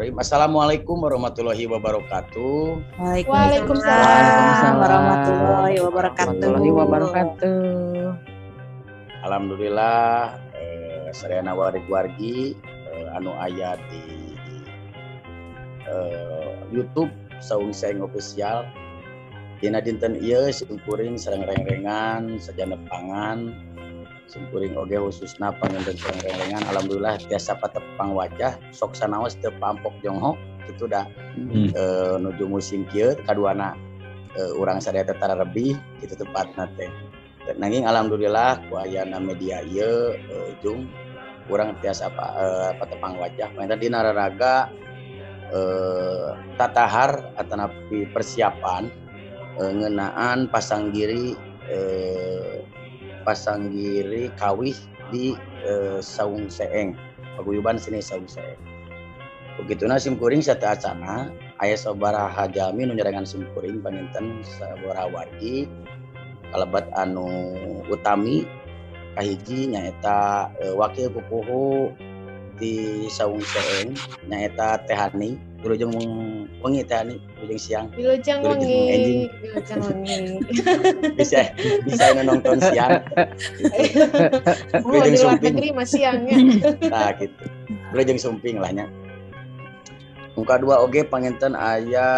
Bismillahirrahmanirrahim. Assalamualaikum warahmatullahi wabarakatuh. Waalaikumsalam warahmatullahi wabarakatuh. Warahmatullahi wabarakatuh. Alhamdulillah sadayana wargi-wargi anu aya di YouTube Saung Seeng Official. Dina dinten ieu simkuring sareng rengrengan sajana pangan simkuring oge khususna panginten sareng rengrengan, alhamdulillah tiasa patepang wajah, sok sanaos teu pampok jonghok kitu da. Nuju musim kieu kaduana urang sadaya teh tara lebih kitu tepatna teh. Nanging alhamdulillah ku ayana media ieu jung urang tiasa patepang wajah. Panginten dina raraga tatahar atanapi persiapan ngeunaan pasanggiri kawih di Saung Seeng, paguyuban seni Saung Seeng. Begituna simkuring sateuacana aya sabaraha jalmi nu nyerengan simkuring, panginten sabaraha wargi kalebat anu utami kahiji nyaeta wakil pupuhu di Saung Seeng, nyaeta Teh Hani. Wilujeng wengi, Teh Hani, wilujeng siang. Wilujeng wengi. Wilujeng wengi. Bisa bisa nonton siang. Oh, di luar negeri masih siangnya. Nah, gitu. Wilujeng sumping lah nya. Muka dua oge panginten aya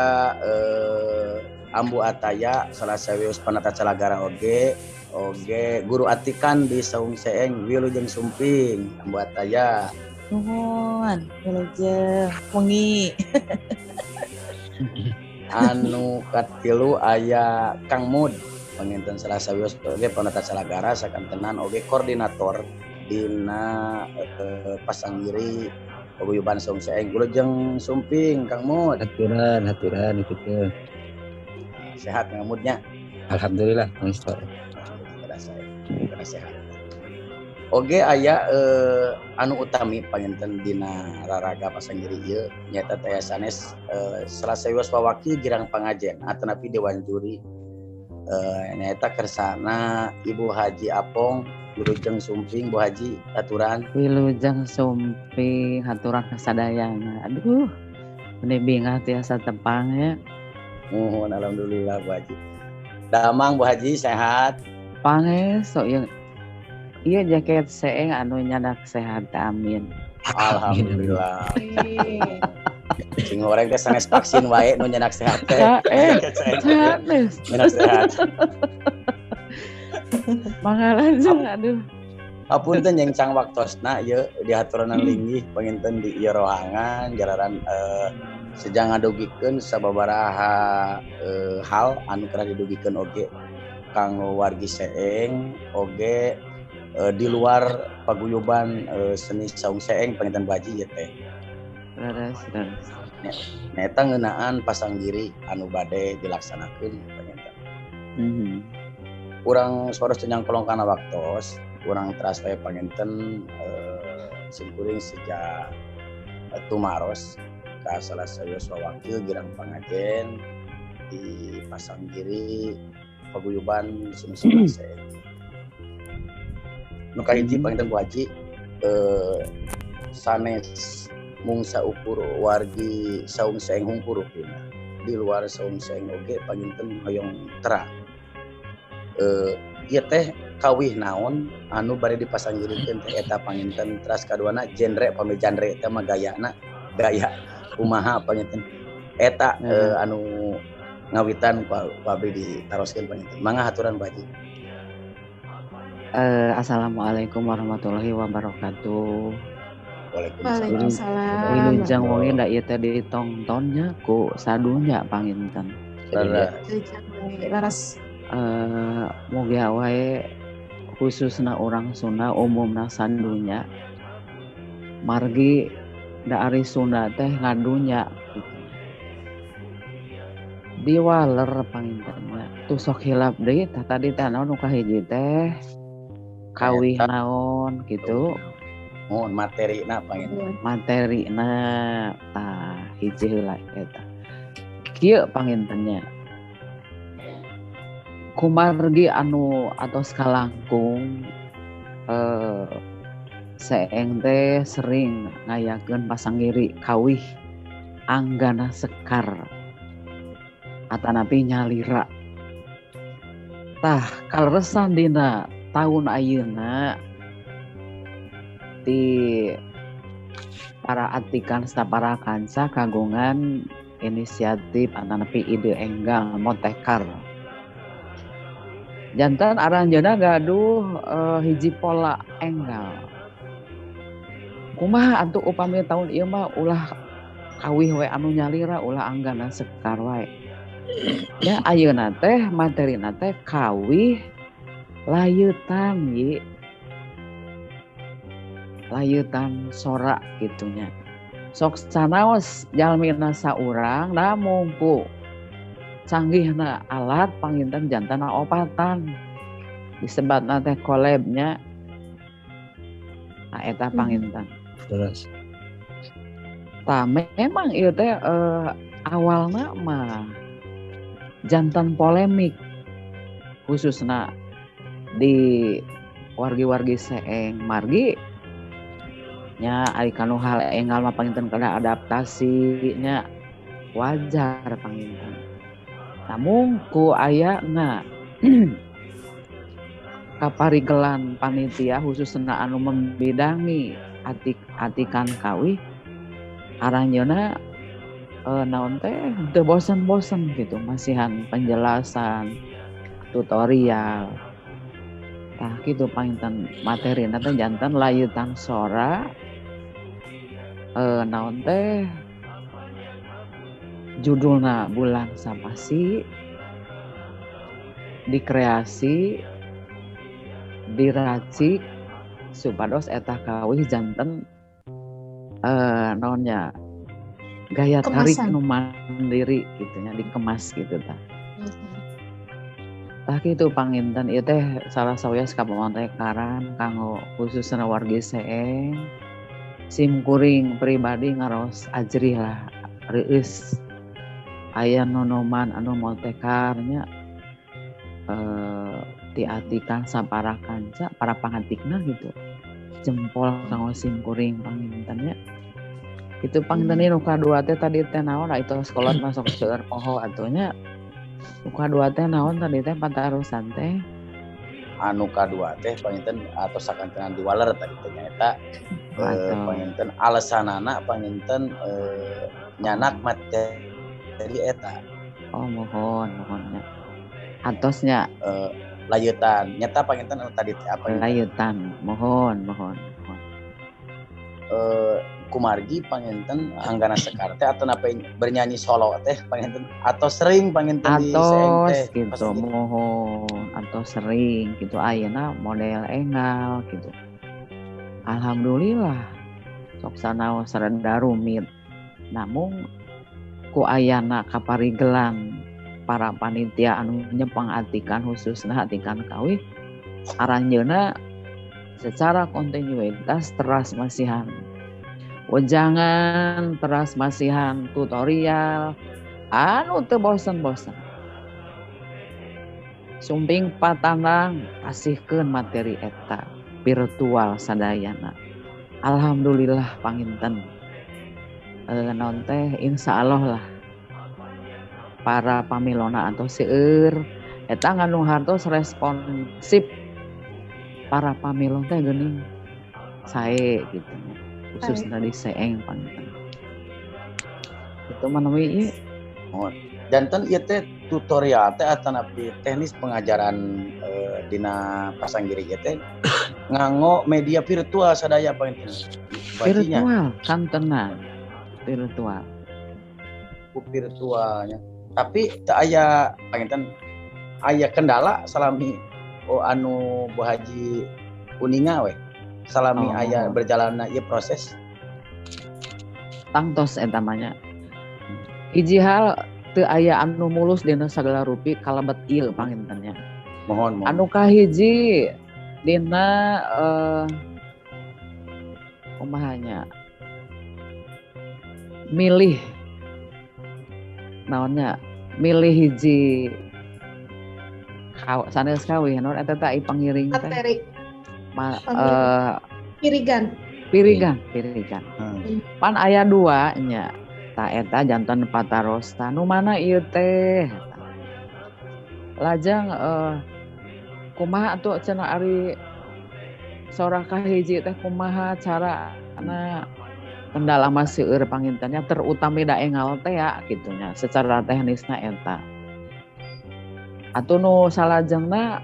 Ambu Ataya, salah sawios panata calagara oge oge guru atikan di Saung Seeng. Wilujeng sumping, Ambu Ataya. Nuhun, wilujeng wengi. Anu katilu aya Kang Mud, panginten salah sawios oge panata calagara sakantenan oge koordinator dina pasanggiri paguyuban Saung Seeng. Wilujeng sumping, Kang Mud. Haturan, haturan itu. Sehat Kang Mudnya? Alhamdulillah, Mister. Alhamdulillah sehat. Oge aya anu utami panginten dina raraga pasanggiri ieu nyaeta teh sanes salah sawios wawakil girang pangajen atanapi dewan juri, nyaeta kersana Ibu Haji Apong. Wilujeng sumping, Bu Haji, aturan. Wilujeng sumping, haturan kasadayana. Aduh, meni bingah tiasa tepang ya. Muhun, alhamdulillah, Bu Haji. Damang, Bu Haji, sehat? Pangeso yang iya jaket seeng anu nyadak sehat, amin. Alhamdulillah. Sing goreng teh sanes vaksin wae nu nyadak sehat teh. Jaket seeng nyadak sehat. Mangga langsung, aduh. Apunten jeung cang waktosna ieu dihaturanan linggih panginten di ieu rohangan jalaran sejang ngadugikeun sababaraha hal anu keur didugikeun oge kanggo wargi Seeng oge di luar paguyuban seni Saung Seeng panginten baji ieu teh. Leres, leres. Nyaeta ngeunaan pasanggiri anu bade dilaksanakeun panginten. Urang saros teu nyangkolong kana waktos, urang teras wae panginten simkuring sejak tumaros ka salah sawios wawakil girang pangajen di pasanggiri paguyuban seni Saung Seeng. Nu kahiji panginten Bu Haji sanes mung saukur wargi Saung Seeng hungkur rupina. Di luar Saung Seeng oge panginten hoyong terang. Ieu teh kawih naon anu bade dipasanggirikeun teh eta panginten, teras kaduana genre pami genre teh mah gayana gaya kumaha panginten eta anu ngawitan ku abdi ditaroskeun panginten. Mangga haturan, Bu Haji. Assalamualaikum warahmatullahi wabarakatuh. Waalaikumsalam. Wilujeng wengi da ieu teh ditongtonnya ku sadunya panginten. Wilujeng wengi laras. Mugia wae khususna orang Sunda umumna sadunya margi da ari Sunda teh ngadunya gitu. Diwaler pangintennya tuh sok hilap deui tah tadi teh naon nu kahiji teh kawih naon gitu. Mohon materina panginten. Materina tah hiji heula eta. Kieu pangintennya. Kumargi anu atos kalangkung Seeng teh sering ngayakeun pasanggiri kawih. Anggana Sekar atanapi nyalira. Tah kaleresan dina tahun ayeuna di para atikan sapara kanca kagungan inisiatif atanapi ide enggal motekar. Jantan aranjeunna gaduh hiji pola enggal. Kumaha atuh upami tahun ieu mah ulah kawih we anu nyalira, ulah anggana sekar wae. Ya ayeuna teh materina teh kawih layeutan ye. Layeutan sora kitunya. Sok sanaos jalmina saurang namung ku canggihna alat panginten jantana opatan disebatna teh kolabnya. Nah, eta panginten. Terus. Tah memang ieu teh awalna mah jantan polemik khususna di wargi-wargi Seeng margi nya ari kanu hal enggal mah panginten kada adaptasi nya wajar panginten. Namun ku ayana kaparigelan panitia khususna anu membidangi atik-atikan kawih aranjeunna naon teh teu bosen-bosen gitu masihan penjelasan tutorial. Tah kitu panginten materina teh janten layeutan sora naon teh judulna Bulan Sapasi dikreasi diracik supados eta kawih janten naonnya gaya tarik nu mandiri gitu nya dikemas gitu tah. Tah kitu panginten ieu teh salah sawios kapamontekaran kanggo khususna wargi Seeng. Sim kuring pribadi ngaros ajrih lah reueus aya nonoman anu motekarnya diatikan sapara kanca para pangatikna gitu jempol kanggo sim kuring pangintennya itu panginten nu kadua teh tadi teh naon itu sekolah masuk seueur poho atuh nya nu kadua teh naon tadi teh patarusan teh anu kadua teh panginten atau sakantenan diwaler tadi teh nyaeta panginten alasanana panginten nyanak materi eta. Oh mohon mohonnya atosnya layeutan nyata panginten anu tadi teh apa layeutan mohon mohon mohon kumargi panginten Anggana Sekar teh atau napa bernyanyi solo teh panginten atau sering panginten di Seeng teh gitu mohon atau sering gitu ayeuna model enggal gitu. Alhamdulillah sok sanaos rada rumit namun ku ayana kaparigelan para panitia anu nyepang atikan khususna atikan kawih aranjeunna secara kontinuitas teras masihan wejangan teras masihan tutorial anu teu bosen-bosen sumping patanang pasihkeun materi eta virtual sadayana. Alhamdulillah panginten naon teh insyaallah lah para pamilona atau seueur eta ngandung hartos responsif para pamilon teh geuning sae gitu khususna di Seeng panginten itu manawi ieu. Oh, janten ieu teh tutorial teh atanapi teknis pengajaran dina pasanggiri ieu teh nganggo media virtual sadaya panginten. Virtual kantenan virtual. Ku virtualnya. Tapi teu aya panginten aya kendala salami anu Bu Haji uninga we. Salami aya berjalanna ieu proses. Tangtos eta mah nya. Hiji hal teu aya anu mulus dina sagala rupi kalebet ieu panginten nya. Mohon mohon. Anu kahiji dina kumaha nya milih naonnya milih hiji sanes kawih naon eta teh pangiring teh pirigan. Pirigan. Pan aya dua nya. Ta eta janten patarosan nu mana ieu teh. Lajeng kumaha atuh cenah ari sora kahiji teh kumaha carana kendala mah seueur pangintennya terutami da engal teh ya kitu nya secara teknisna eta. Atuh nu salajengna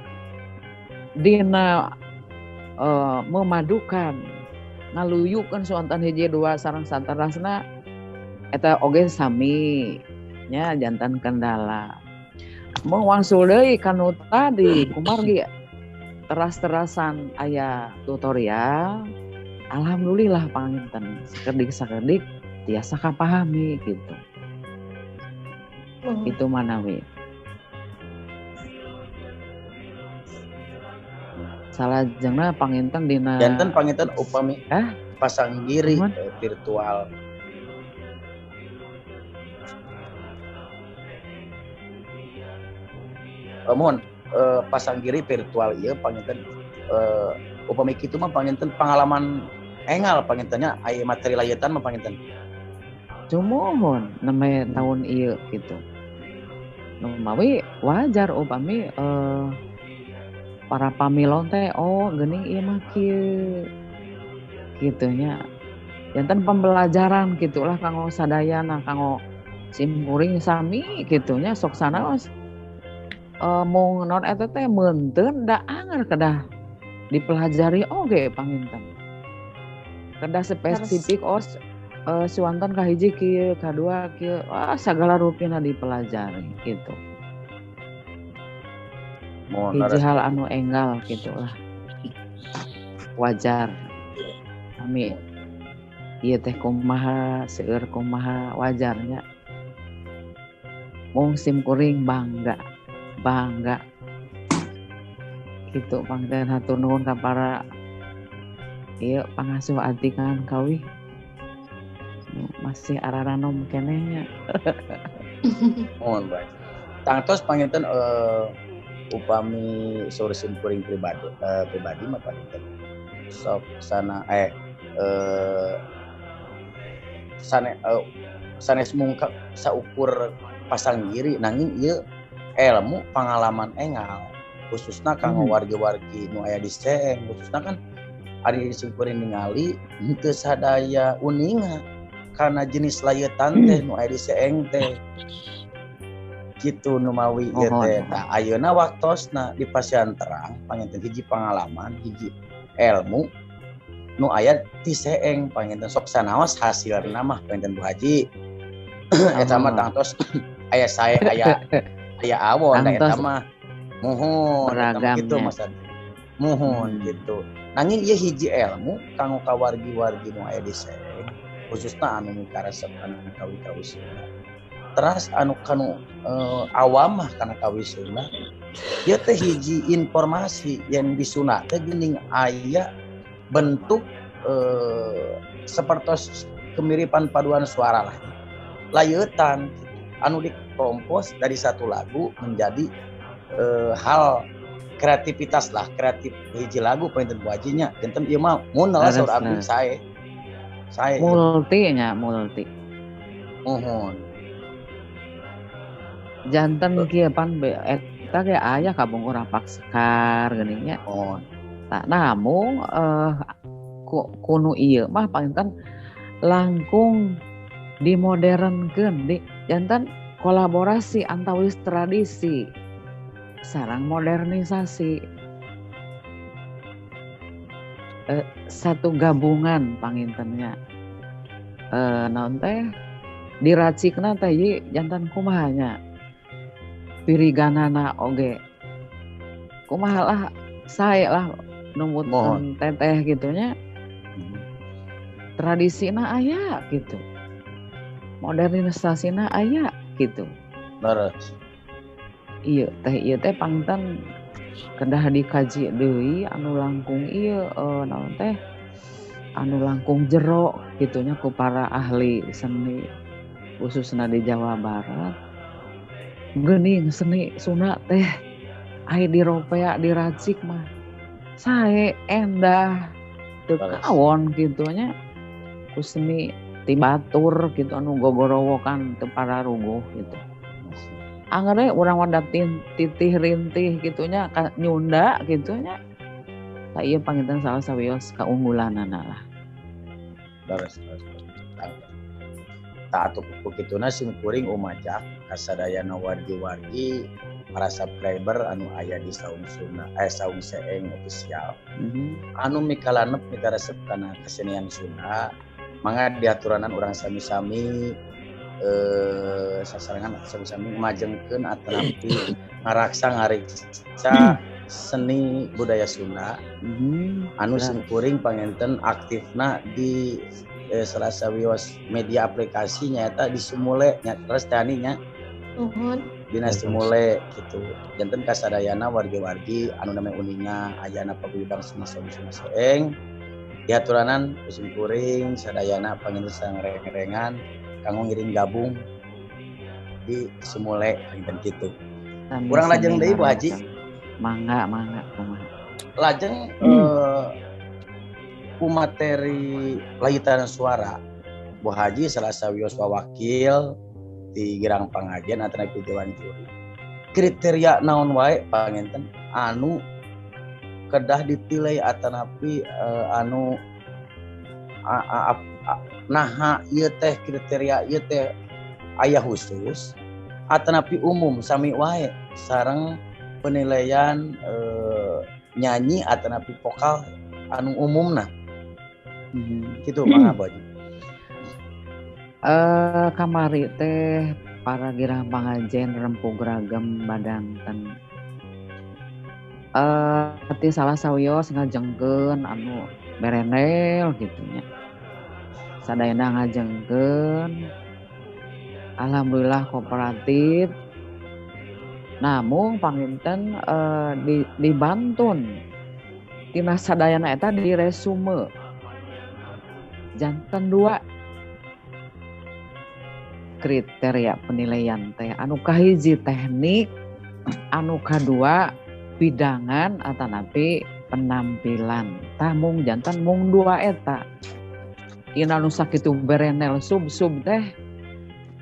dina memadukan ngaluyukeun suanten hiji dua sareng saterasna eta oge sami nya jantan kendala. Mung wangsul deui kanu tadi kumargi teras-terasan aya tutorial, alhamdulillah panginten sakedik-sakedik tiasa kapahami gitu. Itu manawi. Salajengna panginten dina janten panginten upami pasanggiri virtual. Mohon pasanggiri virtual ieu panginten upami kitu mah panginten pangalaman engal pangintennya aya materi layetan mah panginten. Cumuhun nembe tahun ieu gitu. Numawi wajar upami para pamilon teh oh geuning ieu mah kieu kitu nya. Janten pembelajaran gitulah kanggo sadayana kanggo simkuring sami kitu nya sok sanaos mung non eta teh meunteun da anger kedah dipelajari oge panginten. Kedah spesifik os suanten kahiji kieu kadua kieu wah sagala rupina dipelajari gitu. Hiji hal anu enggal gitu lah. Wajar. Kami ieu teh kumaha seueur kumaha wajarnya. Mung simkuring bangga. Bangga gitu pangten hatur nuhun ka para ieu pangasuh atikan kawih masih araranom keneh nya. Mohon bae. Tangtos panginten upami saur simkuring pribadi pribadi mah panginten sok sana sanes mungka saukur pasanggiri nanging ieu ilmu pengalaman engal khususna kanggo wargi-wargi nu aya di Seeng khususna kan ari simkuring ningali henteu sadaya uninga kana jenis layetan teh nu aya di Seeng teh kitu nu mawi ieu teh. Tah ayeuna waktosna di pasian terang panginten hiji pengalaman hiji ilmu nu aya di Seeng panginten sok sanaos hasilna mah panginten Bu Haji eta mah tangtos aya sae aya aya awon da eta mah muhun eta kitu Mas muhun gitu. Nanging ieu hiji ilmu kanggo ka wargi-wargi nu aya di Seeng khususna anu mikaresep kana kawi-kawi Sunda. Teras anu kanu awam mah kana kawi Sunda ieu teh hiji informasi yang di Sunda teh geuning aya bentuk sapertos kemiripan paduan suara lah layeutan anu dikompos dari satu lagu menjadi hal kreativitas lah kreatif hiji lagu panginten Bu Haji nya janten ieu mah mun lah saur abdi sae sae multi nya multi muhun janten kieu pan eta ge aya kabungkur rapak sekar geuning nya. Muhun. Tah namung kunu ieu mah panginten langkung dimodernkeun di janten kolaborasi antawis tradisi sareng modernisasi satu gabungan pangintennya naon teh diracikna teh ieu janten kumaha nya piriganana oge kumaha lah sae lah numutkeun teteh gitu nya tradisina aya gitu modernisasina aya gitu. Leres. Ieu teh panginten kedah dikaji deui anu langkung ieu naon teh anu langkung jero kitu nya ku para ahli seni khususna di Jawa Barat. Geuning seni Sunda teh aya diropea diracik mah sae endah teu kawon kitu nya ku seni Ti batur gitu anu gogorowokan teu pararuguh gitu. Angger urang wadah titih rintih gitunya nyunda gitunya. Tah ieu panginten salah sawios kaunggulanana lah. Leres. Tah atuh kituna sim kuring umajak kasadayana wargi-wargi para subscriber anu aya di Saung Sunda Saung Seeng official. Anu mikalanep mikaresep kana kesenian Sunda, mangga diaturanan urang sami-sami sasarengan sami-sami majengkeun atanapi ngaraksa ngariksa seni budaya Sunda. Anu sim kuring panginten aktifna di salah sawios media aplikasi nyaeta di Sumule nya terus tani nya. Nuhun. Dina Sumule gitu. Janten kasadayana wargi-wargi anu namanya uninga ayana paguyuban seni Saung Sunda Seeng diaturanan sim kuring sadayana panginten sareng-rengan kanggo ngiring gabung di Sumule panginten kitu. Kurang lajeng deui Bu Haji. Mangga kumaha. Lajeng ku materi layitan suara Bu Haji salah sawios wakil di Girang Pangajen atanapi Dewan Juri. Kriteria naon wae panginten anu kedah ditilai atanapi anu naha ieu teh kriteria ieu teh aya khusus atanapi umum sami wae sareng penilaian nyanyi atanapi vokal anu umumna. Gitu mangga Bu Haji. Kamari teh para girang pangajen rempug ragam badanten. Ti salah sawios ngajengkeun anu berenel gitu nya. Sadayana ngajengkeun. Alhamdulillah kooperatif. Namung panginten dibantun tina sadayana eta diresume. Janten dua kriteria penilaian teh anu kahiji teknik, anu kadua pidangan atanapi penampilan. Tah mung janten mung dua eta. Dina nu sakitu berenel sub-sub teh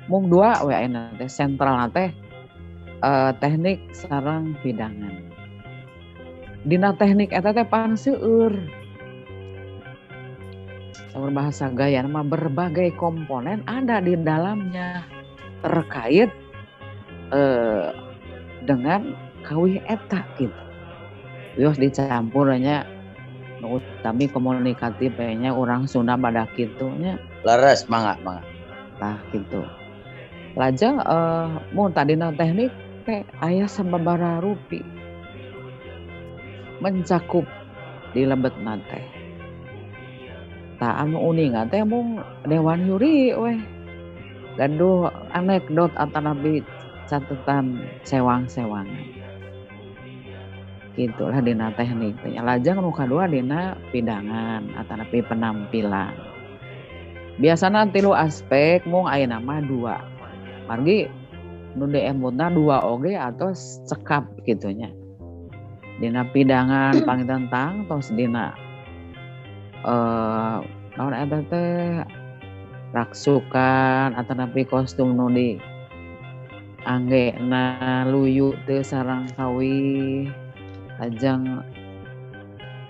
mung dua we ayeuna teh sentralna teh teknik sareng pidangan. Dina teknik eta teh pan seueur. Berbahasa gaya nama berbagai komponen ada di dalamnya terkait dengan kawih eta gitu. Wios dicampurnya utami komunikatif kayaknya orang Sunda pada kitunya. Leres mangga. Tah gitu. Lajeng mun tadina teknik teh aya sababaraha rupi mencakup di lebetna teh. Tah anu uninga teh mung dewan juri weh. Gaduh anekdot atanapi catatan sewang-sewangan. Gitulah dina teknik teh. Lajeng nu kadua dina pidangan atanapi penampilan. Biasana tilu aspek mung ayeuna mah dua. Margi nu diemutna dua oge atau cekap gitunya. Dina pidangan panginten tangtos dina naon eta teh raksukan atanapi kostum nu di anggena luyu teu sareng kawih lajeng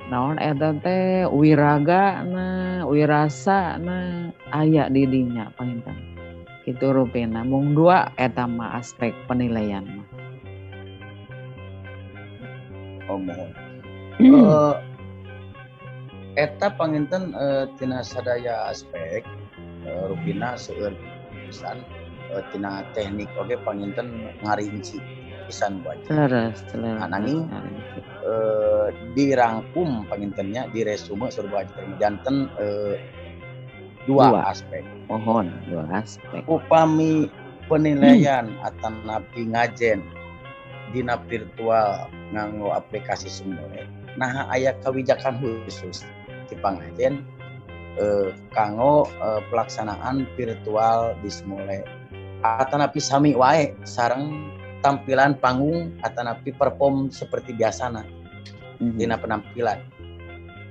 naon eta teh wiragana wirasana aya di dinya panginten kitu rupina mung dua eta mah aspek penilaian mah. Oh mohon. Eta panginten tina sadaya aspek rupina seueur pisan tina teknik oge panginten ngarinci pisan Bu Haji. Leres. Nanging dirangkum pangintennya diresume saur Bu Haji janten dua aspek. Mohon dua aspek. Upami penilaian atanapi ngajen dina virtual nganggo aplikasi Sumule nah aya kawijakan khusus di pangajen kanggo pelaksanaan virtual di Sumule atanapi sami wae sareng tampilan panggung atanapi perform seperti biasana dina penampilan.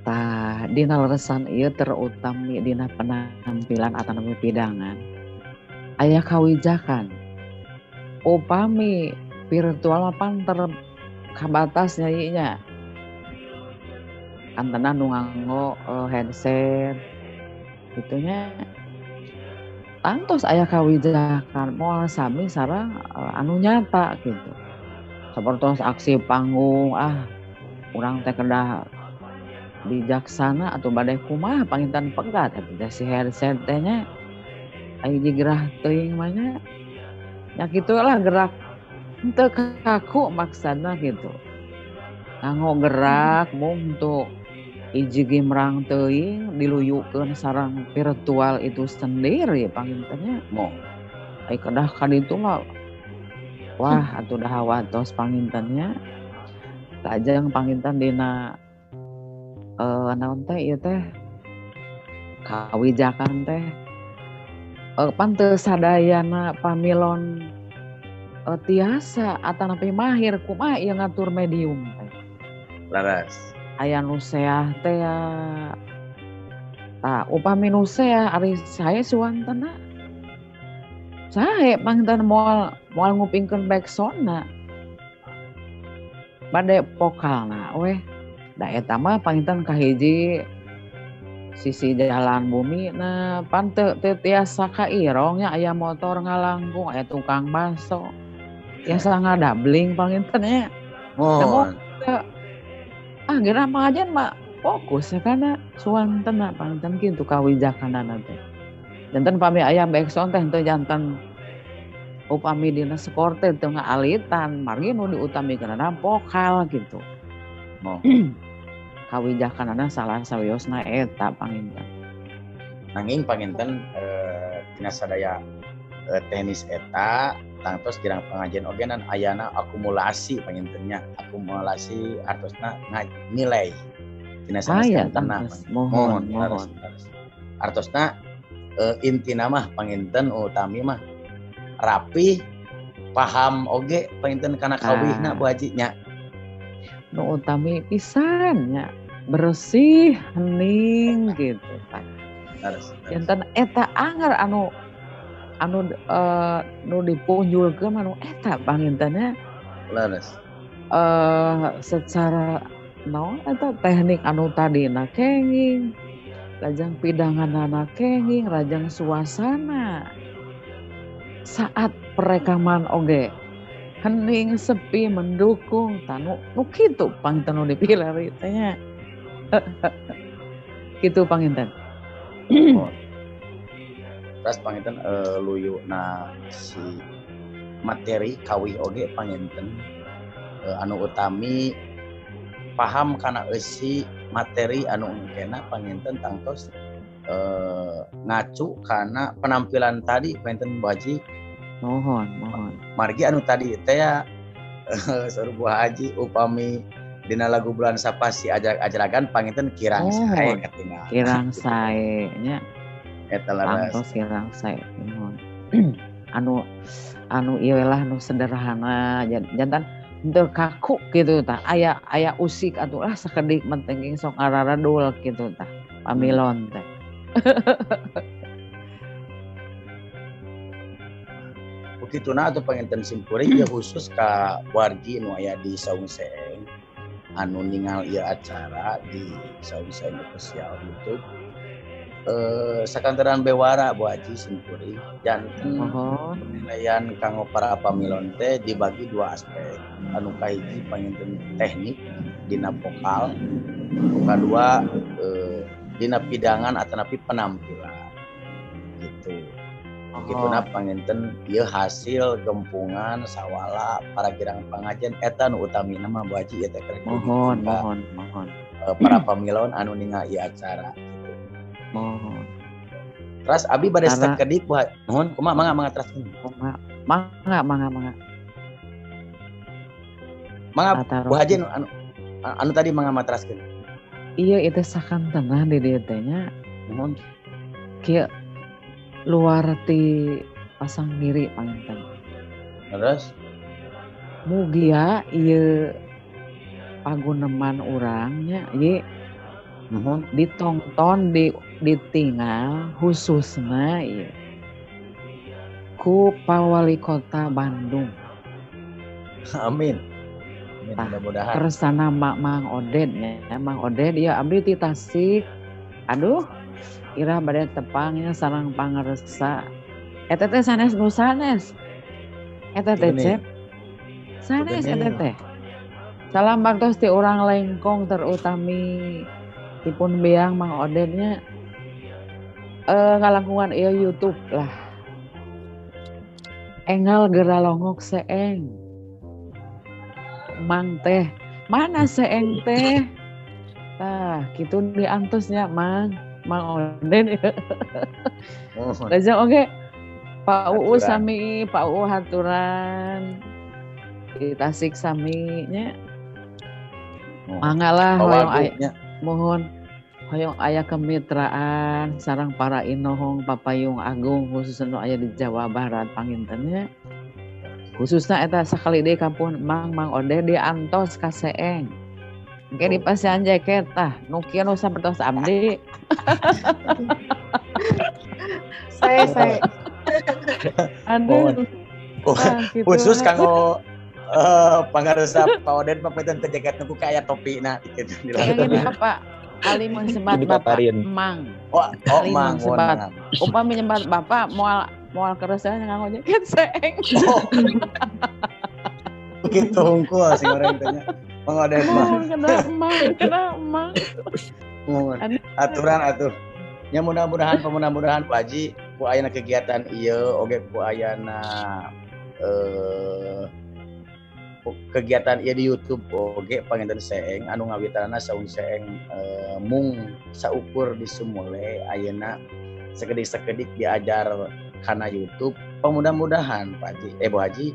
Tah dina leresan ieu terutami dina penampilan atanapi pidangan aya kawijakan. Upami virtual mah pan terkabatas nya nya. Kantenan nu nganggo headset kitu nya. Tangtos aya kawijakan moal sami sareng anu nyata gitu. Sapertos aksi panggung urang teh kedah bijaksana atau bade kumaha panginten pegat eta teh si headset teh nya aya jigerah teuing mah nya. Nya kitu lah gerak henteu kaku maksudna gitu. Nganggo gerak mung teu hiji gimrang teuing diluyukeun sareng virtual itu sendiri panginten nya. Moh. Ai kedah ka ditu mah wah atuh dah hawatos panginten nya. Lajeng panginten dina naon teh ieu teh kawijakan teh pan teu sadayana pamilon tiasa atanapi mahir kumaha ieu ngatur medium teh. Leres. Aya nu seah teh ya. Tah upami nu seah ari sae suwantena. Sae panginten moal ngupingkeun backsoundna. Bade vokalna weh. Da eta mah panginten kahiji sisi jalan bumi na pan teu tiasa kairong nya aya motor ngalangkung aya tukang baso tiasa ngadabling panginten nya. Mohon. Geura pangajian mah fokus ya kana suwantena panginten kitu kawijakanana teh. Janten pami aya backsound teh henteu janten upami dina skor teh teu ngaalitan margi nu diutamikeunana vokal gitu. Moh. Kawijakanana salah sawiosna eta panginten. Nanging panginten dina sadaya teknis eta tangtos kirang pengajian oge nan ayana akumulasi pangintennya, akumulasi artosna nilai dina sanes kantenna. Mohon. Artosna intina mah panginten utami mah rapi paham oge panginten kana kawihna Bu Haji nya. Nu utami pisan nya bersih hening gitu tah. Janten eta anger anu nu dipunjulkeun anu eta panginten nya. Leres. Secara naon eta teknik anu tadina kenging, lajeng pidanganana kenging, lajeng suasana saat perekaman oge hening sepi mendukung tanu nu kitu panginten nu dipilari teh nya. Kitu panginten. Oh. Terus panginten luyuna si materi kawih oge panginten anu utami paham kana eusi materi anu engkena panginten tangtos ngacu kana penampilan tadi panginten Bu Haji. Mohon. Margi anu tadi teh ya saur Bu Haji upami dina lagu bulan sapasi ajragan panginten kirang sae katingal. Kirang sae nya. Eta leres. Tangtos kirang sae. Mohon. Anu ieu lah nu sederhana jantan henteu kaku gitu tah. Aya usik atuh lah sakedik mentengking sok ngararadul gitu tah. Pamilon teh. Begituna atau panginten simkuring ya khusus ka wargi nu aya di Saung Seeng anu ningal ieu acara di Saung Seeng Official YouTube. Sakantenan bewara Bu Haji simkuring janten penilaian kanggo para pamilon teh dibagi dua aspek. Anu kahiji panginten teknik dina vokal, anu kadua dina pidangan atanapi penampilan gitu. Kituna panginten ieu hasil gempungan sawala para girang pangajian eta nu utamina mah Bu Haji ieu teh keur mohon. Para pamilon anu ningal ieu acara gitu. Mohon. Terus abdi bade sakedik Bu Haji. Mohon kumaha mangga teraskeun. Mangga. Mangga Bu Haji anu tadi mangga matraskeun. Iya itu sakantenan di dieu teh nya. Mohon. Kieu luar ti pasang diri panginten. Terus mugia ieu paguneman urang nya ieu Ditonton ditinggal khususna ieu ku Pak Wali Kota Bandung. Amin. Amin, mudah-mudahan. Kersana Mang Oded nya, Mang Oded ya abdi ti Tasik. Aduh, ira bade tepangnya sareng pangaresa. Eta teh sanes nu sanes. Eta teh Cep. Sanes eta teh. Salam baktos ti urang Lengkong terutami dipun biang Mang Odednya ngalangkungan ieu YouTube lah. Engal gera longok seeng. Mang teh, mana seeng teh? Tah, kitu diantosnya Mang, Mang Oded. Lajeng oge Pak Uu sami, Pak Uu haturan. Di Tasik sami nya. Mangga lah hoyong aya, mohon hoyong aya kemitraan sareng para inohong papayung agung khususna nu aya di Jawa Barat panginten nya. Khususna eta sakali deui kampung Mang Mang Oded diantos ka Seeng. Engke dipasihan jaket tah nu kieu nu sapertos abdi. Saya. Aduh. Nah, gitu. Khusus kanggo pangaresa Pak Oded papetan teh jaket nu ku aya topina gitu. Ini Bapak Ali mun sebat Bapak Mang. Oh, Mang sebat. Upami nyebat Bapak moal keresahan nganggo jaket Seeng. Oh. Begitu hungkul sing orang tanya. Mang Oded mah. Kena Mang. Aturan atuh. Nya mudah-mudahan pemudah-mudahan Pak Haji ku ayana kegiatan ieu oge ku ayana kegiatan ieu di YouTube oge panginten Seeng anu ngawitanana saung Seeng mung saukur di Sumule ayeuna sakedik-sakedik diajar kana YouTube. Mudah-mudahan Pak Haji Bu Haji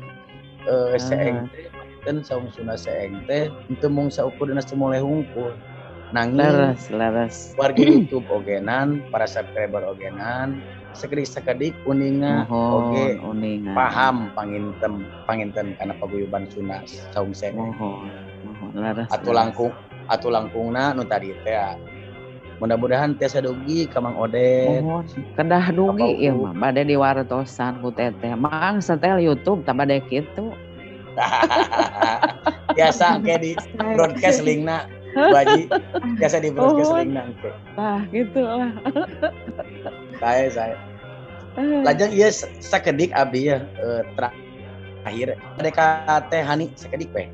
Seeng teh panginten saung Sunda Seeng teh henteu mung saukur dina Sumule hungkul. Nanging leres warga YouTube ogenan, para subscriber ogenan, sakedik-sakedik uninga oge uninga. Paham panginten kana paguyuban Sunda Saung Seeng. Mohon leres. Atuh langkungna nu tadi teh. Mudah-mudahan tiasa dugi ka Mang Oded. Mohon kedah dugi ieu mah bade diwartosan ku teteh. Mang setel YouTube tah bade kitu. Biasa engke di broadcast linkna. Bu Haji biasa di broadcast link nangke. Tah gitu lah. Saya. Lajeng ieu sakedik abdi ya terakhir bade ka Teh Hani sakedik we.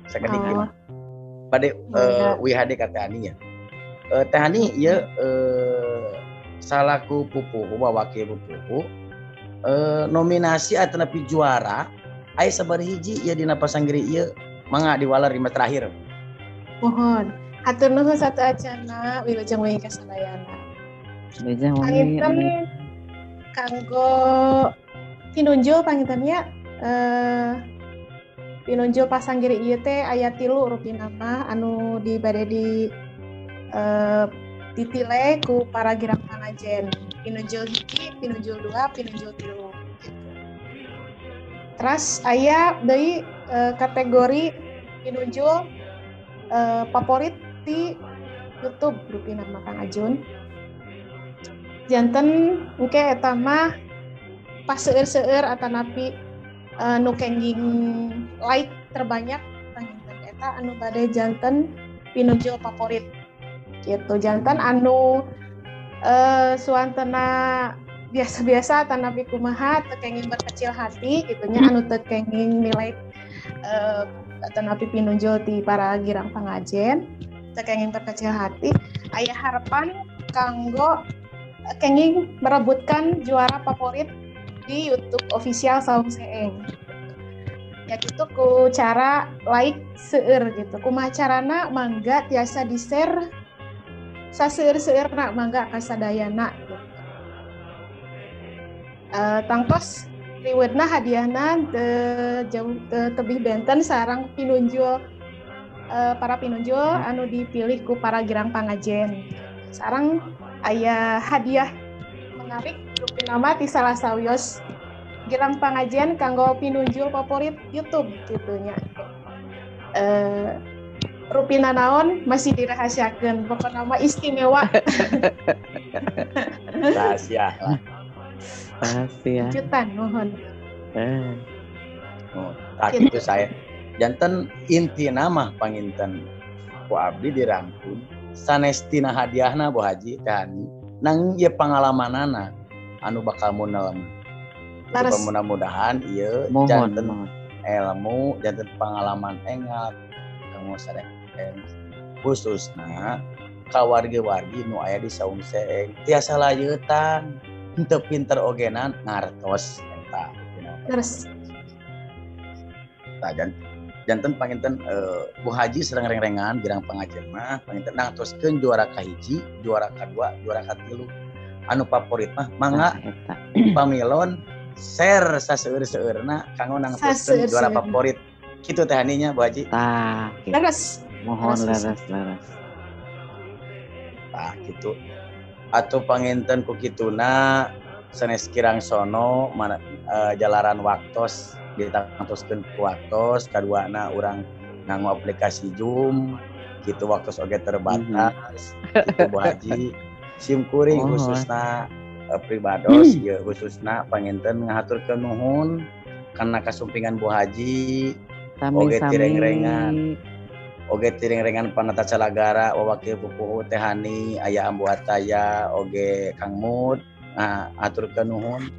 Sakedik ieu. Bade WHD ka Teh Hani ya. Teh Hani ieu salaku pupuhu wakil pupuhu nominasi atanapi juara aya sabaraha hiji ieu dina pasanggiri ieu mangga diwaler di terakhir. Mohon hatur nuhun satu acana wilujeng wengi kasadayana. Wilujeng wengi. Panginten kanggo pinunjul pangintennya pinunjul pasanggiri ieu teh aya 3 rupina mah anu di bade di ditile ku para girang pangajen. Pinunjul 1, pinunjul 2, pinunjul 3 gitu. Terus aya deui kategori pinunjul favorit di YouTube rupina mah Kang Ajun. Janten engke eta mah pas seueur-seueur atanapi nu kenging like terbanyak panginten eta anu bade janten pinunjul favorit gitu. Janten anu suantena biasa-biasa atanapi kumaha teu kenging berkecil hati gitu nya anu teu kenging nilai atanapi pinunjul ti para girang pangajen teu kenging berkecil hati aya harapan kanggo kenging merebutkan juara favorit di YouTube official Saung Seeng. Ya gitu ku cara like seueur gitu. Kumaha carana mangga tiasa di-share saseueur-seueurna mangga ka sadayana gitu. Tangtos rewardna hadiahna teu jauh tebih benten sareng pinunjul para pinunjul anu dipilih ku para girang pangajen. Sareng aya hadiah menarik rupina mah ti salah sawios girang pangajen kanggo pinunjul favorit YouTube gitu nya. Rupina naon masih dirahasiakeun, pokokna mah istimewa. Rahasia lah. Rahasia. Kejutan mohon. Oh, tah kitu saya. Janten intina mah panginten ku abdi dirangkum sanes tina hadiahna Bu Haji Teh Hani nang ieu pangalamanana anu bakal munel. Leres. Mudah-mudahan ieu Mohon, janten mohon. Ilmu janten pangalaman enggal kanggo sadaya, khususna ka wargi-wargi nu aya di Saung Seeng tiasa layeutan henteu pinter ogenan ngartos eta. Leres. Tah, janten panginten Bu Haji sareng rengrengan girang pangajen mah panginten nangtoskeun juara kahiji, juara kadua, juara katilu. Anu favorit mah mangga Tah, eta. Pamilon share saseueur-seueurna kanggo nangtoskeun juara Saseueur-seueurna. Favorit. Kitu teh Haninya, Bu Haji. Tah, gitu. Leres. Mohon Leres. leres leres. Tah kitu. Atau panginten ku kituna sanes kirang sono mana jalaran waktos ditangtoskeun ku waktos kaduana urang nganggo aplikasi Zoom gitu, waktos oge terbatas gitu. Bu Haji, sim kuring Mohon. Khususna pribados ieu khususna panginten ngahaturkeun nuhun karena kasumpingan Bu Haji Sami oge sami. tirengrengan. Oge tirengrengan panata calagara wawakil pupuhu Teh Hani, aya Ambu Ataya oge Kang Mud. Nah, aturkeun nuhun.